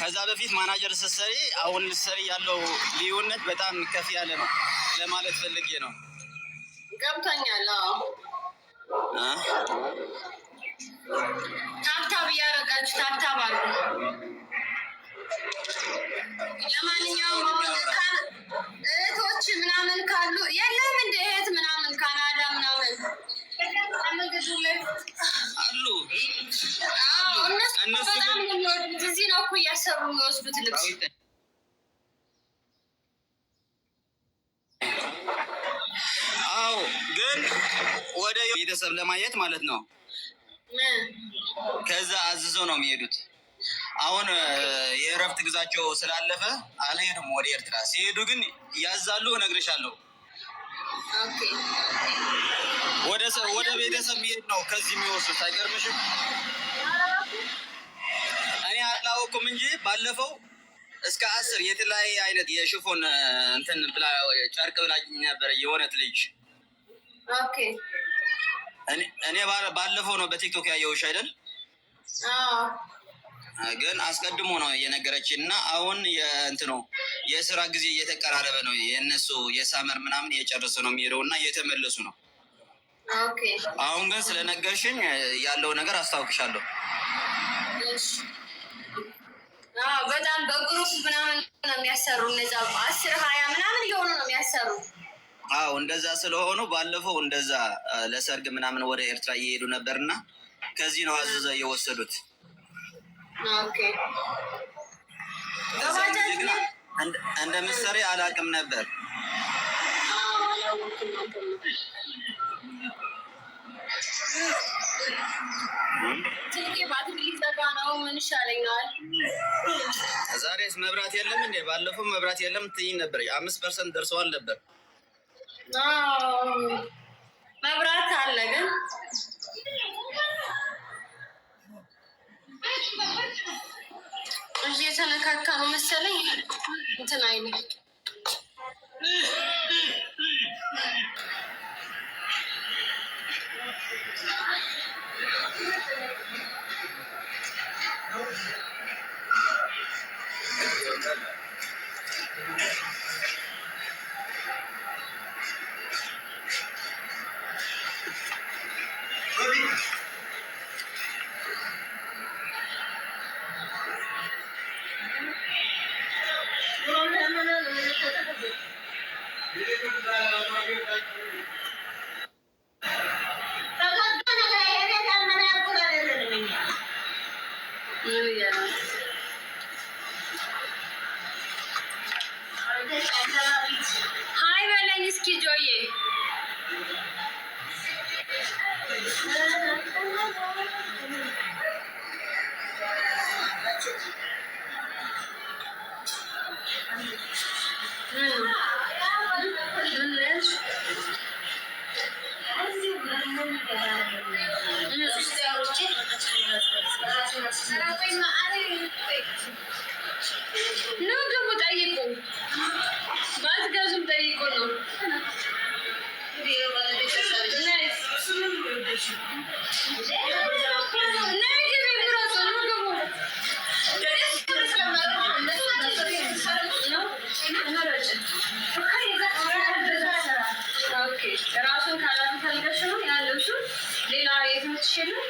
ከዛ በፊት ማናጀር ስትሰሪ አሁን ስትሰሪ ያለው ልዩነት በጣም ከፍ ያለ ነው ለማለት ፈልጌ ነው። ገብቶኛል። አዎ። እ? Tap tap እያደረጋችሁ tap tap አሉ። ለማንኛውም አሁን እህቶች ምናምን ካሉ፣ የለም እንደ እህት ምናምን ካናዳ ምናምን? አሉ። አዎ፣ እነሱ እነሱ በጣም ግን ነው የሚወዱት። እዚህ ነው እኮ እያሰሩ የሚወስዱት ልብስ። አዎ፣ ግን ወደ ቤተሰብ ለማየት ማለት ነው። ከዛ አዝዘው ነው የሚሄዱት። አሁን የእረፍት ጊዜያቸው ስላለፈ አልሄዱም ወደ ኤርትራ። ሲሄዱ ግን ያዛሉ፣ እነግርሻለሁ። ወደ ቤተሰብ የሚሄድ ነው ከዚህ የሚወስዱት። አይገርምሽም? እኔ አላወኩም እንጂ ባለፈው እስከ 10 የተለያየ አይነት የ chiffon እንትን ብላ ጨርቅ ብላኝ ነበር የሆነት ልጅ። እኔ ባለፈው ነው በቲክቶክ ያየሁሽ አይደል? አዎ። ግን አስቀድሞ ነው የነገረችን እና አሁን የእንትኑ የስራ ጊዜ እየተቀራረበ ነው። የእነሱ የ summer ምናምን እየጨረሰ ነው የሚሄደው እና እየተመለሱ ነው። አሁን ግን ስለነገርሽኝ ያለው ነገር አስታውቅሻለሁ። እሺ። አዎ፣ በጣም በ group ምናምን ነው የሚያሰሩ። እነዛ 10 20 ምናምን እየሆኑ ነው የሚያሰሩ። አዎ፣ እንደዛ ስለሆኑ ባለፈው እንደዛ ለሰርግ ምናምን ወደ ኤርትራ እየሄዱ ነበርና ከዚህ ነው አዝዘው የወሰዱት። ከዛ ጊዜ በባጃጅ ግን ነው። እንደምትሰሪ አላውቅም ነበር። አዎ፣ አላወኩም አንተማ። ስልኬ ባትሪ ሊዘጋ ነው። ምን ይሻለኛል? ዛሬስ መብራት የለም እንዴ? ባለፈው መብራት የለም ትይኝ ነበር። 5% ደርሰዋል ነበር። አዎ፣ መብራት አለ ግን እየተነካካ ነው መሰለኝ እንትን አይልም። ምን እያለ ነው? Hi በለኝ እስኪ ጆዬ። ምን ምን ነው ያልሽ? ኑ ግቡ፣ ጠይቁ። ባትገዙም ጠይቁ ነው። ነይ ነይ ግቢ፣ ምረጡ። ኑ ግቡ። ነው ምረጭ። Okay፣ ራሱን color ፈልገሽ ነው ያለው እሱ። ሌላ የትምህርትሽ የለም?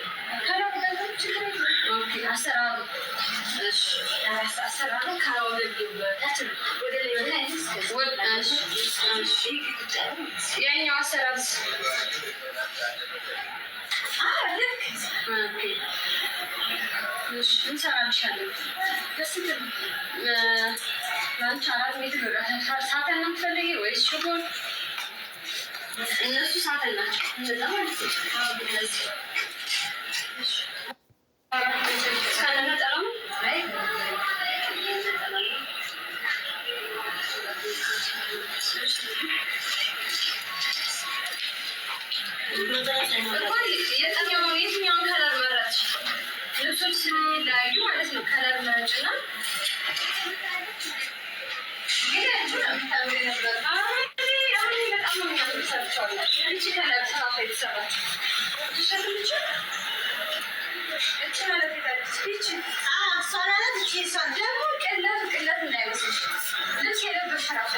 Okay፣ አሰራሩ፣ እሺ፣ አሰራሩ እሺ፣ ያኛው አሰራርስ? Okay፣ እሺ፣ እንሰራልሻለን። ለአንቺ 4 ሜትር satin ነው የምትፈልጊ ወይስ chiffon? እነሱ satin ናቸው። እንደዛ ማለት ነው። እነዚህ ከነነጠላው ነው። ነጠላ ነው። እኮ የትኛውን color መረጥሽ? ልብሶች ስለሚለያዩ ማለት ነው። Color መረጭና ግን ያንቺ ነው የምታምሪ ነበር። አሁን በጣም ነው የሚያምር፣ ሰርቼዋለሁ። ይቺ color ስራቷ የተሰራችው እቺ ማለት የታለች? ይቺ ደግሞ ቅለት ቅለት እንዳይመስልሽ ልብስ የለበስሽ ራሱ።